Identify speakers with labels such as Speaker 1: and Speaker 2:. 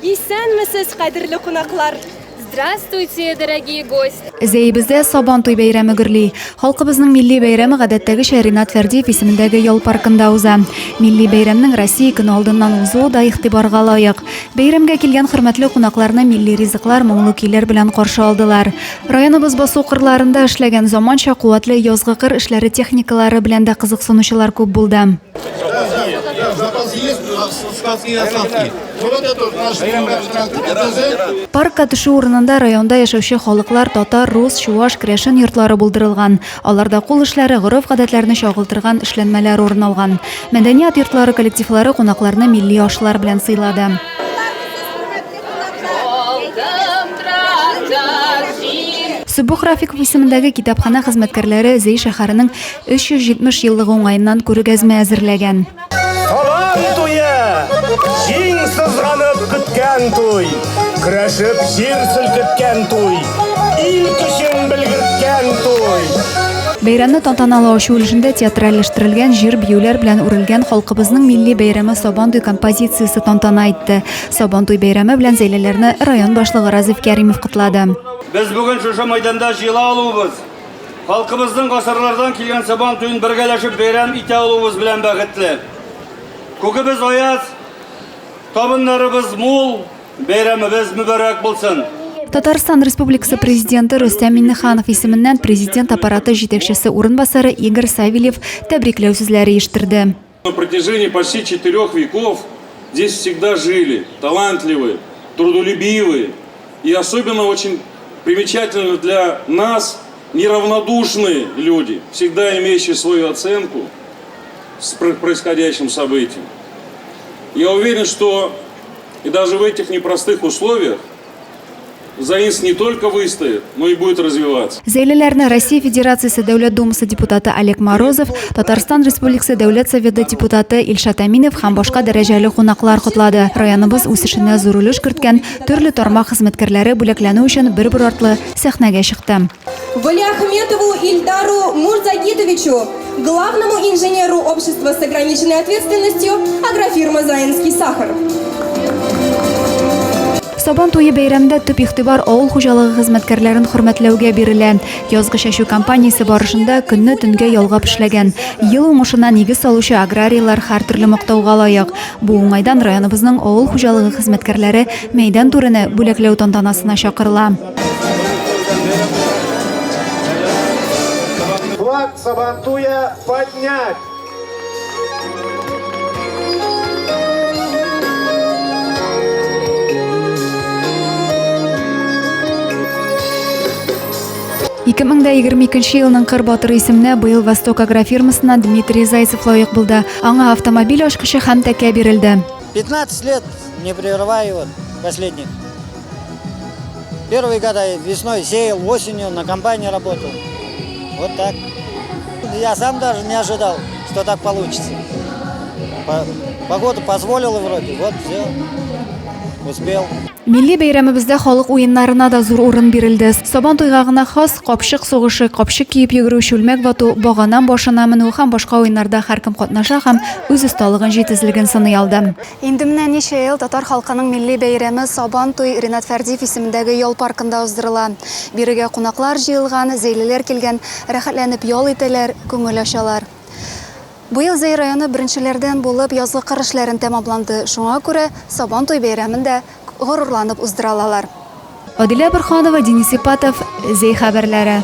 Speaker 1: Исәнмесез, кадерле кунаклар!
Speaker 2: Здравствуйте, дорогие гости!
Speaker 3: Зәебездә Сабан туй бәйрәме гөрли. Халкыбызның милли бәйрәме гадәттәгечә Ринат Фәрдиев исемендәге ял паркында уза. Милли бәйрәмнең Россия көне алдыннан узуы да игътибарга лаек. Бәйрәмгә килгән хөрмәтле кунакларны милли ризыклар, моңлы көйләр белән каршы алдылар. Районыбыз басу-кырларында эшләгән заманча куәтле язгы кыр эшләре техникалары белән дә кызыксынучылар күп булды. Паркка төшү урынында районда яшәүче халыклар татар, рус, чуаш, керәшен йортлары булдырылган. Аларда кул эшләре, гореф-гадәтләрне чагылтырган эшләнмәләр урын алган. Мәдәният йортлары коллективлары кунакларны милли ашлар белән сыйлады. Сөббух Рафиков исемендәге китапханә хезмәткәрләре Зәй шәһәренең 370 еллыгы уңаеннан күргәзмә әзерләгән.
Speaker 4: Сабан туе! Җиң сызганып көткән туй, көрәшеп җир селкеткән туй, ил көчен белгерткән туй.
Speaker 3: Бәйрәмне тантаналы ачу өлешендә театральләштерелгән җыр-биюләр белән үрелгән халкыбызның милли бәйрәме Сабантуй композициясе тантана итте. Сабантуй бәйрәме белән зәйлеләрне район башлыгы Разиф Кәримов котлады.
Speaker 5: Без бүген шушы мәйданда җыела алуыбыз, халкыбызның гасырлардан килгән Сабан туен бергәләшеп бәйрәм итә алуыбыз белән бәхетле. Күгебез аяз, табыннарыбыз мул, бәйрәмебез мөбарәк булсын!
Speaker 3: Татарстан Республикасы Президенты Рөстәм Миңнеханов исеменнән Президент аппараты җитәкчесе урынбасары Игорь Савельев тәбрикләү сүзләре ирештерде.
Speaker 6: На протяжении почти четырех веков здесь всегда жили талантливые, трудолюбивые и особенно очень примечательно для нас неравнодушные люди, всегда имеющие свою оценку с происходящим событием. Я уверен, что и даже в этих непростых условиях Заинск не только выстоит, но и будет развиваться.
Speaker 3: Зәйлеләрне Россия Федерациясе Дәүләт Думасы депутаты Олег Морозов, Татарстан Республикасы Дәүләт Советы депутаты Илшат Әминев һәм башка дәрәҗәле кунаклар котлады. Районыбыз үсешенә зур өлеш керткән төрле тармак хезмәткәрләре бүләкләнү өчен бер-бер артлы сәхнәгә чыкты.
Speaker 1: Валиахметову Ильдару Мурзагитовичу, главному инженеру общества с ограниченной ответственностью агрофирма «Заинский сахар».
Speaker 3: Сабан туе бәйрәмендә төп игътибар авыл хуҗалыгы хезмәткәрләрен хөрмәтләүгә бирелә. Язгы чәчү кампаниясе барышында көнне төнгә ялгап эшләгән, ел уңышына нигез салучы аграрийлар һәртөрле мактауга лаек. Бу уңайдан районыбызның авыл хуҗалыгы хезмәткәрләре мәйдан түренә бүләкләү тантанасына чакырыла.
Speaker 4: Флаг Сабантуя поднять!
Speaker 3: 2022 елның кыр батыры исеменә быел Восток агрофирмасыннан Дмитрий Зайцев лаек булды. Аңа автомобиль ачкычы һәм тәкә бирелде.
Speaker 7: 15 лет не прерываю вот последних. Первые года весной сеял, осенью на комбайне работал. Вот так. Я сам даже не ожидал, что так получится. Погода позволила вроде, вот все, успел.
Speaker 3: Милли бәйрәмебездә халык уеннарына да зур урын бирелде. Сабан туйга гына хас капчык сугышы, капчык киеп йөгерү, чүлмәк вату, багана башына менү һәм башка уеннарда һәркем катнаша һәм үз осталыгын, җитезлеген сыный алды. Инде менә ничә ел татар халкының милли бәйрәме Сабан туй Ринат Фәрдиев исемендәге ял паркында уздырыла. Бирегә кунаклар җыелган, зәйлеләр килгән, рәхәтләнеп ял итәләр, күңел ачалар. Быел Зәй районы беренчеләрдән булып язгы кыр эшләрен тәмамланды, шуңа күрә Сабан туй бәйрәмен дә горурланып уздыра алалар. Адилә Борһанова, Денис Ипатов, Зәй хәбәрләре.